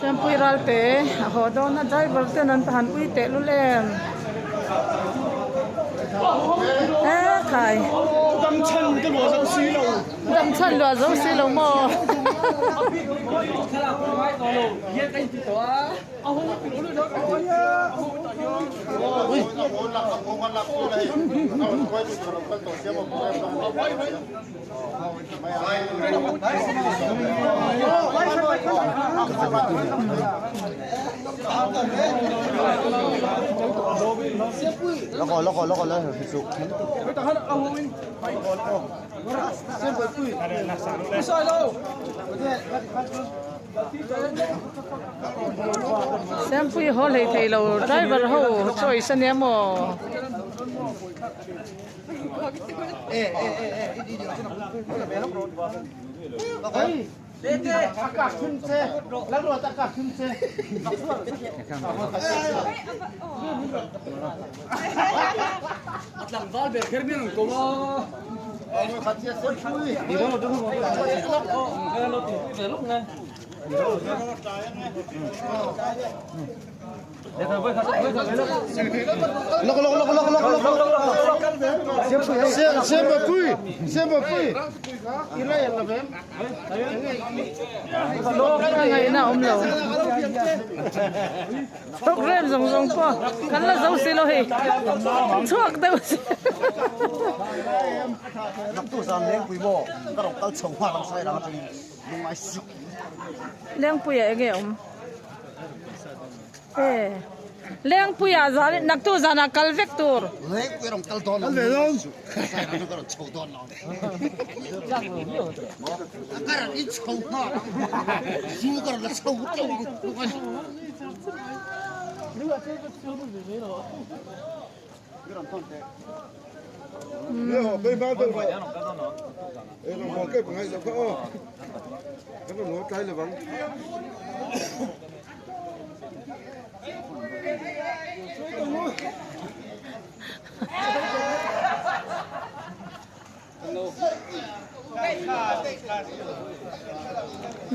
Sempui Ralte a haw dawn a driver ten an han ui teh lul em e khai Dam chhan ka luah zo si lo. Dam chhan luah zo si lo maw. Sempui haw hlei thei lo driver ho choice ania maw. Ngaihna awm lo. Program zawng zawng pawh kan la zo si lo hei. Chhuak deuh si. Lengpuia enge awm? E Lengpuia zan naktu zanah kal vek tur. Lengpui rawn kal dawn lo. Kal ve dawn. Ka rawn chho dawn lo. Ka rawn in chho nghal ang. Zu ka rawn la chho teuh ang.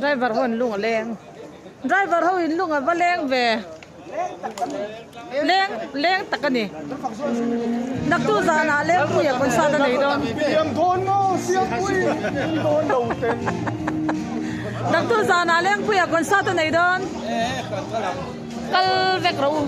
Driver ho an lung a leng driver ho in lung a va leng ve leng leng tak a ni naktu zanah lengpui a concert a nei dawn naktu zanah lengpui a concert a nei dawn kal vek rawh u.